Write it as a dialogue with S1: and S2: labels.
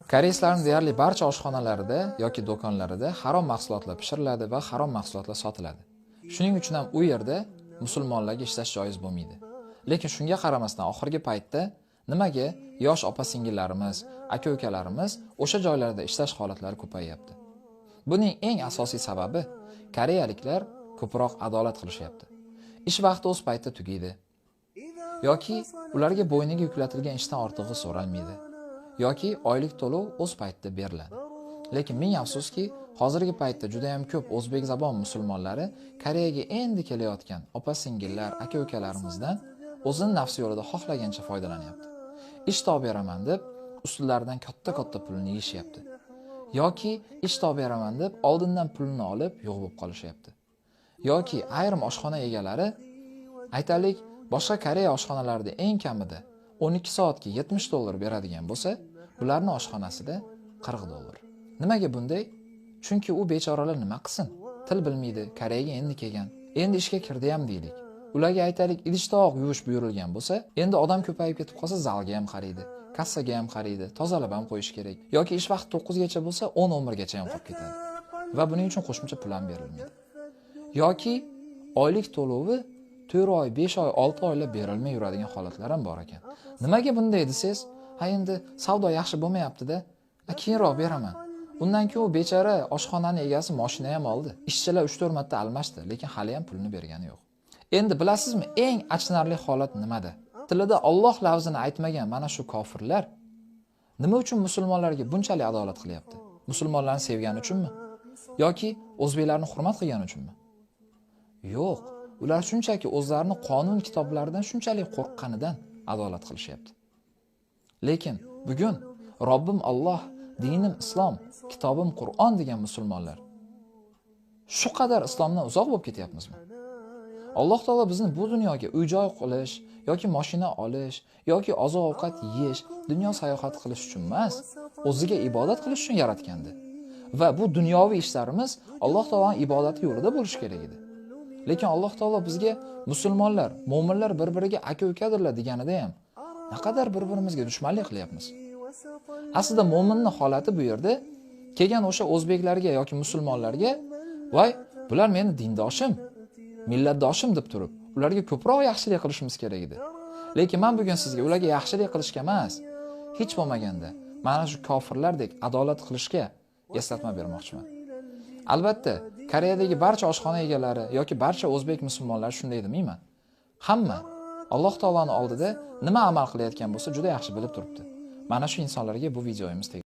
S1: Koreyslarning deyarli barcha oshxonalarida yoki do'konlarida harom mahsulotlar pishiriladi va harom mahsulotlar sotiladi. Shuning uchun ham u yerda musulmonlarga ishlash joiz bo'lmaydi. Lekin shunga qaramasdan oxirgi paytda nimaga yosh opa-singillarimiz, aka-ukalarimiz o'sha joylarda ishlash holatlari ko'payyapti? Buning eng asosiy sababi koreyaliklar ko'proq adolat qilishyapti. Ish vaqti o'z paytida tugaydi. Yoki ularga bo'yniga yuklatilgan ishdan ortig'i so'ralmaydi. Yoki oylik to'lov o'z paytida beriladi. Lekin ming afsuski, hozirgi paytda juda ham ko'p o'zbek zabon musulmonlari Koreyaga endi kelayotgan opa-singillar, aka-ukalarimizdan o'zini nafsi yo'lida xohlagancha foydalanyapti. Ish topib beraman deb ustilaridan katta-katta pulni yeyishyapti. Yoki ish topib beraman deb oldindan pulni olib yo'q bo'lib qolishyapti. Yoki ayrim oshxona egalari, aytaylik, boshqa Koreya oshxonalarida eng kamida 12 soatga $70 beradigan bo'lsa, bularning oshxonasida $40. Nimaga bunday? Chunki u bechoralar nima qilsin? Til bilmaydi, Koreyaga endi kelgan. Endi ishga kirdi ham deylik. Ularga aytaylik, idish tovoq yuvish buyurilgan bo'lsa, endi odam ko'payib ketib qolsa zalga ham qaraydi, kassaga ham qaraydi, tozalab ham qo'yish kerak. Yoki ish vaqti 9 gacha bo'lsa, 10-11 gacha ham qolib ketadi. Va buning uchun qo'shimcha pul ham berilmaydi. Yoki oylik to'lovi 4 oy, 5 oy, 6 oylab berilmay yuradigan holatlar ham bor ekan. Nimaga bunday desangiz, ha endi savdo yaxshi bo'lmayapti-da, keyinroq beraman. Undan keyin u bechora oshxonaning egasi mashina ham oldi. Ishchilar 3-4 marta almashdi, lekin hali ham pulini bergani yo'q. Endi bilasizmi, eng achinarli holat nimada? Tilida Alloh lafzini aytmagan mana shu kofirlar nima uchun musulmonlarga bunchalik adolat qilyapti? Musulmonlarni sevgani uchunmi? Yoki o'zbeklarni hurmat qilgani uchunmi? Yo'q, ular shunchaki o'zlarini qonun kitoblaridan shunchalik qo'rqqanidan adolat qilishyapti. Lekin bugun Robbim Alloh, dinim islom, kitobim Qur'on degan musulmonlar shu qadar islomdan uzoq bo'lib ketyapmizmi? Alloh taolo bizni bu dunyoga uy-joy qilish yoki mashina olish yoki oziq-ovqat yeyish, dunyo sayohati qilish uchun emas, o'ziga ibodat qilish uchun yaratgandi. Va bu dunyoviy ishlarimiz Alloh taoloning ibodati yo'lida bo'lishi kerak edi. Lekin Alloh taolo bizga musulmonlar, mo'minlar bir-biriga aka-ukadirlar deganida ham naqadar bir-birimizga dushmanlik qilyapmiz. Aslida mo'minning holati bu yerda kelgan o'sha o'zbeklarga yoki musulmonlarga, voy, bular meni dindoshim, millatdoshim deb turib, ularga ko'proq yaxshilik qilishimiz kerak edi. Lekin men bugun sizga ularga yaxshilik qilishga emas, hech bo'lmaganda mana shu kofirlardek adolat qilishga eslatma bermoqchiman. Albatta, Koreyadagi barcha oshxona egalari yoki barcha o'zbek musulmonlari shunday demayman. Hamma Alloh taoloning oldida nima amal qilayotgan bo'lsa juda yaxshi bilib turibdi. Mana shu insonlarga bu videomiz tegadi.